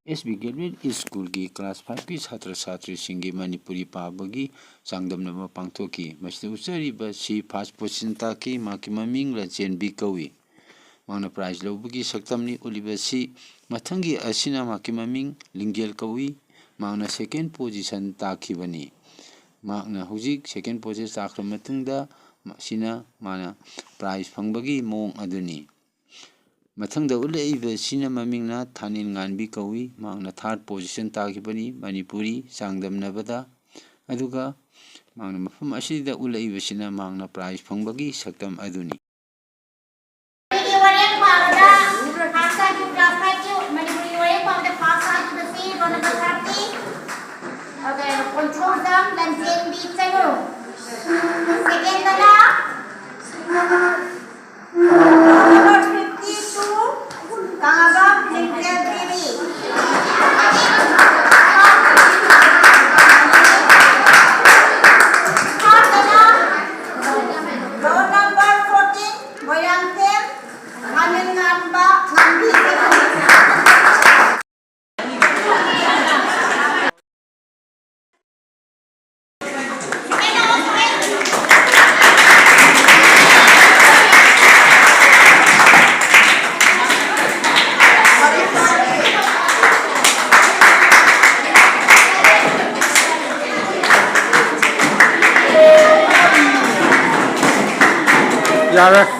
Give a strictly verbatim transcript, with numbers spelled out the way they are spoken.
ꯑꯦꯁ B graduate ꯁ꯭ꯀꯨꯜꯒꯤ class ꯐꯥꯏꯚꯀꯤ ꯁꯥꯇ꯭ꯔ ꯁꯥꯇ꯭ꯔꯤꯁꯤꯡꯒꯤ ꯃꯅꯤꯄꯨꯔꯤ ꯄꯥꯕꯒꯤ ꯆꯥꯡꯗꯝꯅꯕ ꯄꯥꯡꯊꯣꯛꯈꯤ꯫ ꯃꯁꯤꯗ ꯎꯠꯆꯔꯤꯕ ꯑꯁꯤ ꯐꯥꯔꯁ ꯄꯣꯖꯤꯁꯟ ꯇꯥꯈꯤ꯫ ꯃꯍꯥꯛꯀꯤ ꯃꯃꯤꯡ ꯂꯟꯆꯦꯟꯕꯤ ꯀꯧꯏ꯫ ꯃꯍꯥꯛꯅ ꯄ꯭ꯔꯥꯏꯖ ꯂꯧꯕꯒꯤ ꯁꯛꯇꯝꯅꯤ ꯎꯠꯂꯤꯕ ꯑꯁꯤ꯫ ꯃꯊꯪꯒꯤ ꯑꯁꯤꯅ ꯃꯍꯥꯛꯀꯤ ꯃꯃꯤꯡ ꯂꯤꯡꯖꯦꯜ ꯀꯧꯏ꯫ ꯃꯍꯥꯛꯅ ꯁꯦꯀꯦꯟ ꯄꯣꯖꯤꯁꯟ ꯇꯥꯈꯤꯕꯅꯤ꯫ ꯃꯍꯥꯛꯅ ꯍꯧꯖꯤꯛ ꯁꯦꯀꯦꯟ ꯄꯣꯖꯤꯁꯟ ꯇꯥꯈ꯭ꯔꯕ ꯃꯇꯨꯡꯗ, ꯃꯁꯤꯅ ꯃꯥꯅ ꯄ꯭ꯔꯥꯏꯖ ꯐꯪꯕꯒꯤ ꯃꯑꯣꯡ ꯑꯗꯨꯅꯤ꯫ ꯃꯊꯪꯗ ꯎꯠꯂꯛꯏꯕꯁꯤꯅ ꯃꯃꯤꯡꯅ ꯊꯥꯅꯤꯜ ꯉꯥꯟꯕꯤ ꯀꯧꯏ꯫ ꯃꯍꯥꯛꯅ ꯊꯥꯔꯠ ꯄꯣꯖꯤꯁꯟ ꯇꯥꯈꯤꯕꯅꯤ ꯃꯅꯤꯄꯨꯔꯤ ꯆꯥꯡꯗꯝꯅꯕꯗ꯫ ꯑꯗꯨꯒ ꯃꯍꯥꯛꯅ ꯃꯐꯝ ꯑꯁꯤꯗ ꯎꯠꯂꯛꯏꯕꯁꯤꯅ ꯃꯍꯥꯛꯅ ꯄ꯭ꯔꯥꯏꯖ ꯐꯪꯕꯒꯤ ꯁꯛꯇꯝ ꯑꯗꯨꯅꯤ꯫ ꯃꯅꯤꯄꯨꯔꯤ ꯋꯥꯔꯦꯡ ꯄꯥꯕꯗ ꯐꯥꯔꯁ ꯇꯥꯈꯤꯕ ꯀ꯭ꯂꯥꯁ ꯐꯥꯏꯚꯀꯤ ꯃꯅꯤꯄꯨꯔꯤ ꯋꯥꯔꯦꯡ ꯄꯥꯕꯗ ꯐꯥꯔꯁ ꯇꯥꯈꯤꯕꯁꯤ ꯔꯣꯜ ꯅꯝꯕꯔ ꯊꯥꯔꯇꯤ, ꯑꯗꯨꯒ ꯀꯣꯟꯊꯧꯖꯝ ꯂꯟꯆꯦꯟꯕꯤ ꯆꯅꯨ꯫ ꯁꯦꯀꯦꯟꯗꯅ ꯔꯣꯜ ꯅꯝꯕꯔ ꯐꯤꯐꯇꯤ ꯇꯨ, ꯀꯥꯉꯕꯝ ꯂꯤꯡꯖꯦꯜ ꯗꯦꯕꯤ꯫ ꯊꯥꯔꯗꯅ ꯔꯣꯜ ꯅꯝꯕꯔ ꯐꯣꯔꯇꯤꯟ, ꯃꯣꯏꯔꯥꯡꯊꯦꯝ ꯊꯥꯅꯤꯜꯉꯥꯟꯕ ꯉꯥꯟꯕꯤ꯫ ꯌꯥꯔꯦ꯫